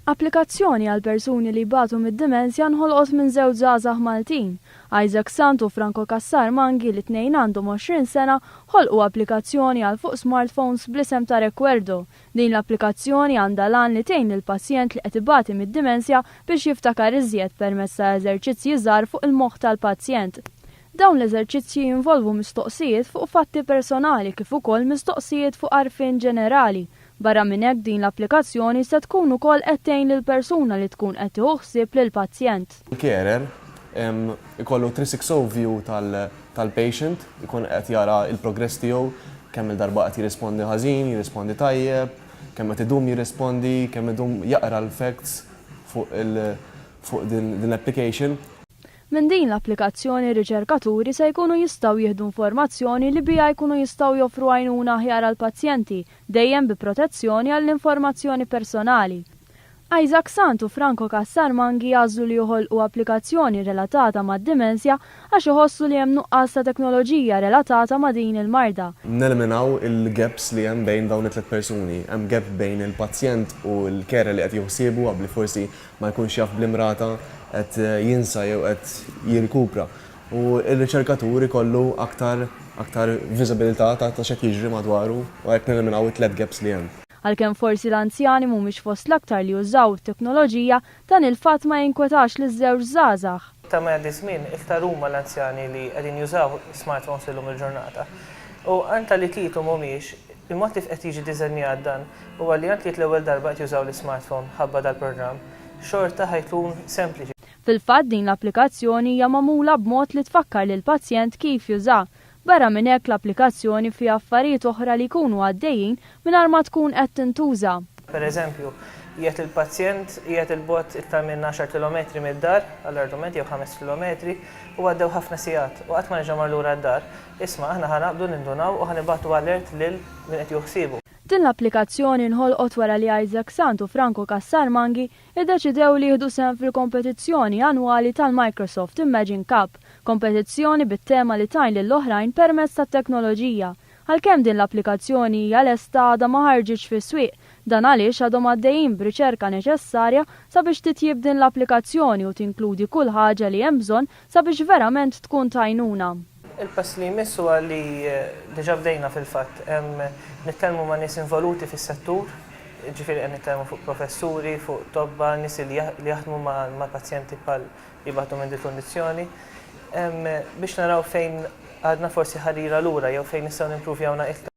Applikazzjoni għal persuni li jbatu mid-dimensja nħolqot minn żewġ żgħażagħ Maltin. Isaac Sant u Franco Cassar Mangi li tnejn għandhom 20 sena ħolqu applikazzjoni għal fuq smartphones bl-isem ta' Recuerdo. Din l-applikazzjoni għandha l-għan li tgħin lill-pazjent li qed ibati mid-dimensja biex jiftakar iżjed permezz ta' eżerċizzji żgħar fuq il-moħħ tal-pazjent. Dawn l-eżerċizzji jinvolvu mistoqsijiet fuq fatti personali kif ukoll mistoqsijiet fuq għarfien ġenerali. Barra minn hekk din l-applikazzjoni se tkun ukoll qed tgħin lill-persuna li tkun qed tieħu ħsieb lill-pazjent. Il-carer ikollu 360 view tal-patient, ikun qed jara l-progress tiegħu, kemm-il darba qed jirrispondi ħażin, jirrispondi tajjeb, kemm qed idum jirrispondi, kemm idum jaqra l-facts fuq fuq din l-application. Minn din l-applikazzjoni r-riċerkaturi se jkunu jistgħu jieħdu informazzjoni li biha jkunu jistgħu joffru għajnuna aħjar għall-pazjenti, dejjem bi protezzjoni għall-informazzjoni personali. Isaac Sant u Franco Cassar Mangi għażlu li joħolqu applikazzjoni relatata mad-dimensja għax iħossu li hemm nuqqas ta' teknoloġija relatata ma' din il-marda. Neliminaw il-gaps li hemm bejn dawn it-tliet persuni. Hemm gap bejn il-pazjent u l-carer li qed jieħu ħsiebu abbli forsi ma jkunx jaf bl-imrata qed jinsa jew qed jirkupra. U r-riċerkatur ikollu aktar aktar viżibilità ta' x'qed jiġri madwaru u hekk neliminaw it-tliet gaps li hemm. Għalkemm forsi l-anzjani mhumiex fost l-aktar li jużaw it-teknoloġija, dan il-fatt ma jinkwetax liż-żewġ żgħażagħ. Iktar ma jgħaddi ż-żmien, iktar huma l-anzjani li qegħdin jużaw smartphones illum il-ġurnata. U anke li tliet mhumiex, il-mod kif qed jiġi diżenjat dan huwa li anke jekk l-ewwel darba qed jużaw l-ismartphone ħabba dal-programm, xorta ħa jkun sempliċi. Fil-fatt din l-applikazzjoni hija magħmula b'mod li tfakkar lill-pazjent kif jużaha. Barra minn hekk l-applikazzjoni fiha affarijiet oħra li jkunu għaddejjin mingħajr ma tkun qed tintuża. Per eżempju, jekk il-pazjent qiegħed 'il bogħod iktar minn għaxar kilometri mid-dar, għall-argument, jew ħames kilometri, u għaddew ħafna sigħat u qatt ma reġa' mar lura d-dar, isma' aħna ħa naqbdu nindunaw u ħa nibagħtu alert lil min qed jieħu ħsiebu. Din l-applikazzjoni nħolqot wara li Isaac Sant u Franco Cassar Mangi iddeċidew li jieħdu sehem fil-kompetizzjoni annwali tal-Microsoft Imagine Cup, kompetizzjoni bit-tema li tgħin lill-oħrajn permezz tat-teknoloġija. Għalkemm din l-applikazzjoni hija lesta għadha ma ħarġitx fis-swieq, dan għaliex għadhom għaddejjin b'riċerka neċessarja sabiex titjieb din l-applikazzjoni u tinkludi kull ħaġa li hemm bżonn sabiex verament tkun t'għajnuna. Il-pass li jmiss huwa li diġà bdejna fil-fatt, nitkellmu ma' nies involuti fis-settur, jiġifieri qed nitkellmu fuq professuri, fuq tobba, nies li jaħdmu ma' pazjenti bħal li jbatu minn dil-kundizzjoni, biex naraw fejn għadna forsi ħarira lura jew fejn nistgħu nimpruvjawna iktar.